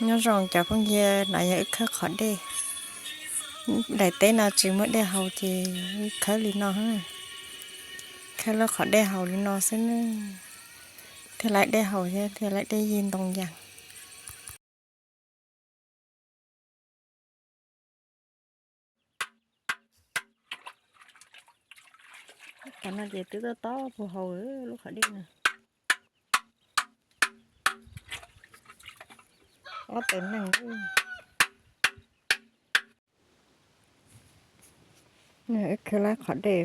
Nyob zoo cov phooj ywg, no yog wb khawb qhov dej. Daim teb no tsis muaj dej haus ces wb khawb li no, khawb lub qhov dej haus li no xwb ne, thiaj laib dej haus thiab thiaj laib dej yig ntoo yas. Tam no ces twb tob tob puag hauv lub qhov dej no. Ob tawm neeg. Wb khawb laib qhov dej.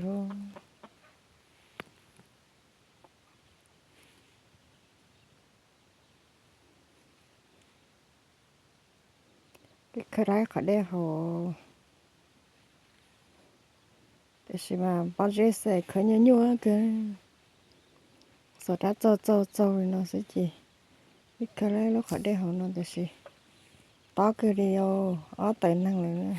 Wb khawb laib qhov dej haus, tiam sis mas pob zeb xwb khawb nyuaj nyuaj kawg, xuas rab txaug txaug txaug li no xwb ces wb khawb laib lub qhov dej haus no tiam sis tob kawg li os, ob tawm neeg lawm.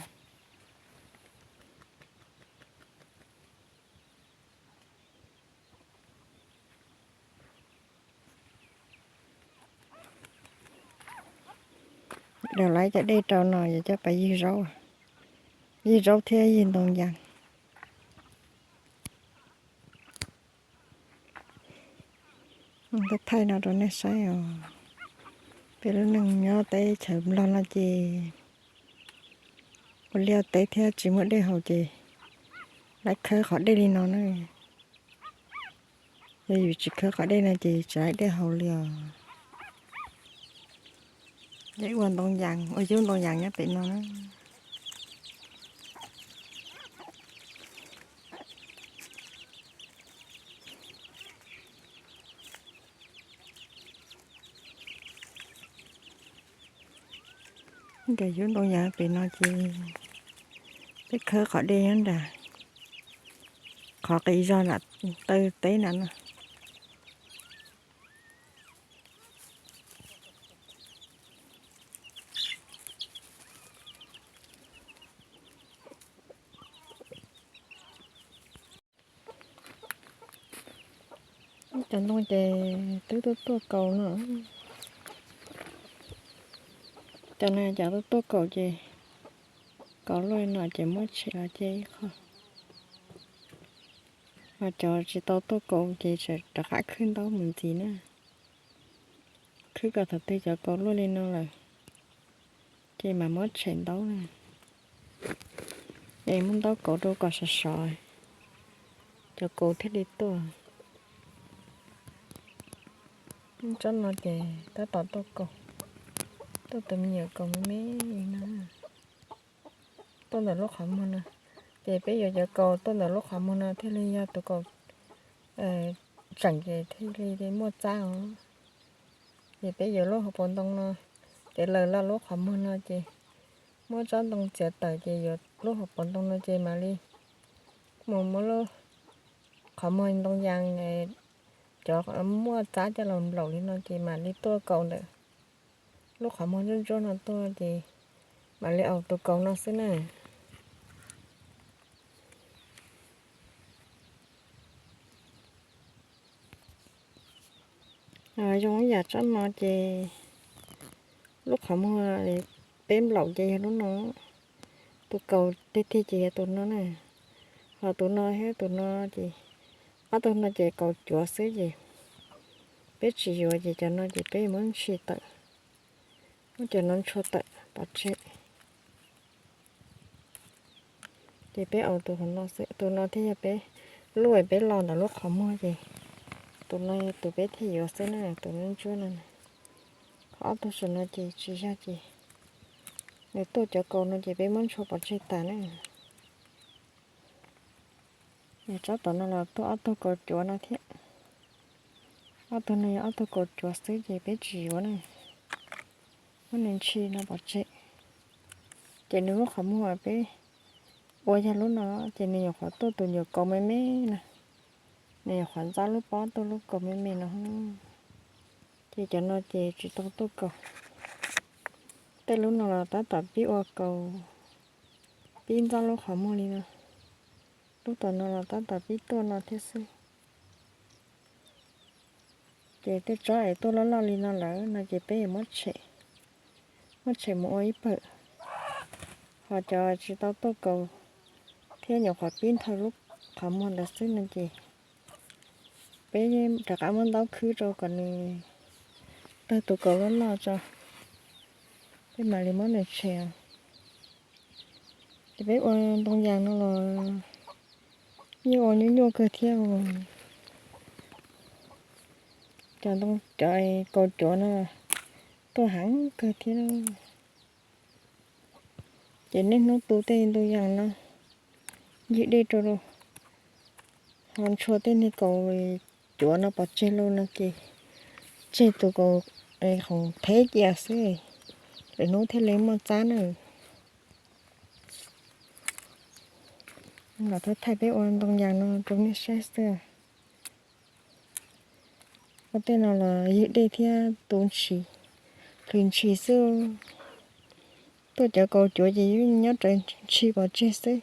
Daws laib cov dej rau no yog coj pais ywg zaub, ywg zaub thiab ywg ntoo yas. Thaij no rau nej saib os. Peb lub neej nyob teb chaws Nplog no ces ua liaj teb thiab tsis muaj dej haus ces laib khawb qhov dej li no na. Yog yus tsis khawb qhov dej no ces tsis laib dej haus li os. Laib ua ntoo yas, ua yub ntoo yas nyob pem no na. Nkawd yub ntoo yas pem no ces peb khawb qhov dej nyob nram qhov qis zog nram taw teb nram no. Cov ntoo ces twb tuaj tuaj kaus no. Cov no cov tuaj tuaj kaus ces kaus luaj no ces muab tshem los cia ib qho. Ho cov tsis tau tuaj kaus ces rov qab khwb ntaub mus ntxiv na. Khwb kom thaum twg cov kaus luaj li no lawm ces mam muab tshem ntaub na. Es muab ntaub kaus rau kom sov sov, cov kaus thiaj li tuaj. Tsob no ces tab tom tuaj kaus, tuaj tus me nyuam kaus me me li no. Tuaj ntawm lub qhov muag no, ces peb yuav cov kaus tuaj ntawm lub qhov muag no thiaj li yog tus kaus tseem ces thiaj li muaj txab os. Ces peb yuav lub hauv paus ntoo no, ces lawm lub qhov muag no ces muab tsob ntoo txiav tawm ces yuav lub hauv paus ntoo no ces mam li mus muab lub qhov muag ntoo yas, cov muaj txab coj los nplaum li no ces mam li tuaj kaus ntawm lub qhov muag ntsuab ntsuab no tuaj ces mam li aus tus kaus no xwb na. Zoo ib yam tsob no ces lub qhov muag peb nplaum ces yog lub no, tus kaus tiag tiag ces yog tus no na. Ho tus no thiab tus no ces ob tug no ces kaus cuav xwb ces peb tsis yuav ces cov no ces peb muab ntshis tawm, muab cov no ntshua tawm pov tseg. Ces peb aus tus no xwb, tus no thiaj yog peb lub peb los ntawm lub qhov muag ces tus no yog tus peb thiaj yuav xwb na, tus ntsuab ntsuab no. Qhov ob tug saum no ces tsis yog ces nws tuaj cov kaus no ces peb muab ntshua pov tseg tas na. Yog tsob tom no los tuaj ob tug kaus cuav no thiab. Ob tug no yog ob tug kaus cuav xwb ces peb tsis yuav na, muab nws ntshis no pov tseg. Ces nws lub qhov muag peb ua yog lub no ces nws nyuam qhuav tuaj tus nyuam kaus me me na, nws nyuam qhuav ntxob lub pob tuaj lub kaus me me no. Ces cov no ces tsis tau tuaj kaus. Tej lub no los tab tom pib ua kaus, pib ntxob lub qhov muag li no. Lub tom no los tab tom pib tuaj no thiab xwb. Ces tej tsob es tuaj loj loj li no lawm no ces peb yuav muab tshem, muab tshem mus ua ib pawg. Ho cov tsis tau tuaj kaus thiab nyuam qhuav pib ntho lub qhov muag ntawd xwb no ces peb rov qab muab ntaub khwb rau kom nws tawg tus kaus loj loj tso, peb mam li muab nws tshem. Ces peb ua ntoo yas no los yeej ua nyuaj nyuaj kawg thiab. Cov ntoo, cov kaus cuav no tuaj heev kawg thiab na. Ces niaj hnub tu tej ntoo yas no ywg dej rau, ho ntshua tej niag kaus cuav no pov tseg lauj no ces tseg tus kaus qhoov theb cia xwb, lwm hnub thiaj li muaj txab na. Los thaij thaij peb ua ntoo yas no rau nej saib xwb. Ua tej no los ywg dej thiab tu ntshis, hlwv ntshis xwb. Tuaj cov kaus cuav ces yeej nyob rawv ntshis pov tseg xwb.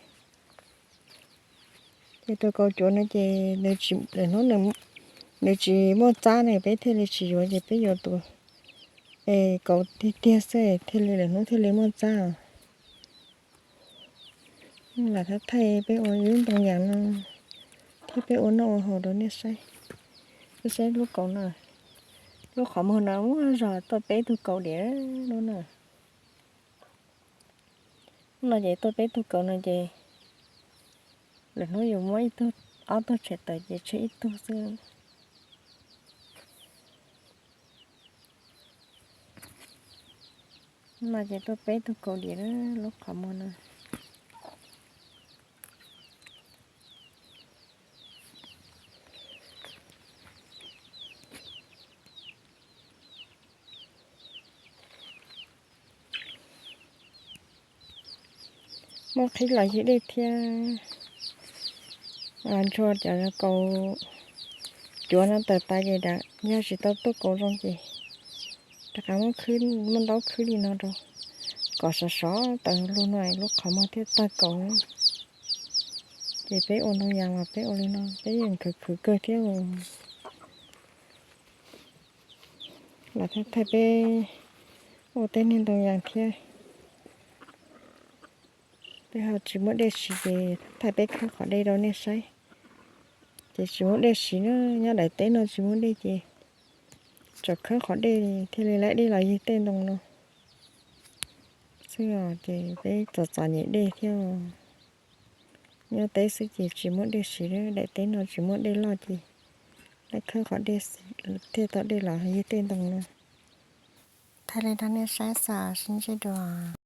Ces tus kaus cuav no ces lwm hnub nws tsis muaj txab ne peb thiaj li tsis yuav, ces peb yuav tus kaus tiag tiag xwb thiaj li lwm hnub thiaj li muaj txab. Lam thaij thaij peb ua ib lub ntoo yas no thiab peb ua noj ua haus rau nej saib. Nej saib lub kaus no, lub qhov muag no muaj zog tuaj peb tug kaus diam lub na. No ces tuaj peb tug kaus no ces lwm hnub yus muab ib tug ob tug tshem tawm ces tseg ib tug xwb. No ces tuaj peb tug kaus diam lub qhov muag no. Muab qhib los ywg dej thiab. Ntshua cov kaus cuav no tawm tas ces yog tsis tau tuaj kaus zoo ces rov qab muab ntaub khwb li no rau kom sov sov tawm lug no lub qhov muag thiaj tawg kaus. Ces peb ua ntoo yas mas peb ua li no peb yeej khwv khwv kawg thiab. Lam thaij thaij peb ua tej niag ntoo yas thiab. Peb ho tsis muaj dej siv ces thaij peb khawb qhov dej rau nej saib. Ces tsis muaj dej siv na, nyob daim teb no tsis muaj dej ces tseem khawb qhov dej thiaj li laib dej los ywg tej ntoo no xwb os. Ces peb txom txom nyem dej thiab. Nyob teb xwb ces tsis muaj dej siv, daim teb no tsis muaj dej loj ces laib khawb qhov dej thiaj tau dej los ywg tej ntoo no. Thaij li rau nej saib xwb, sib ntsib dua.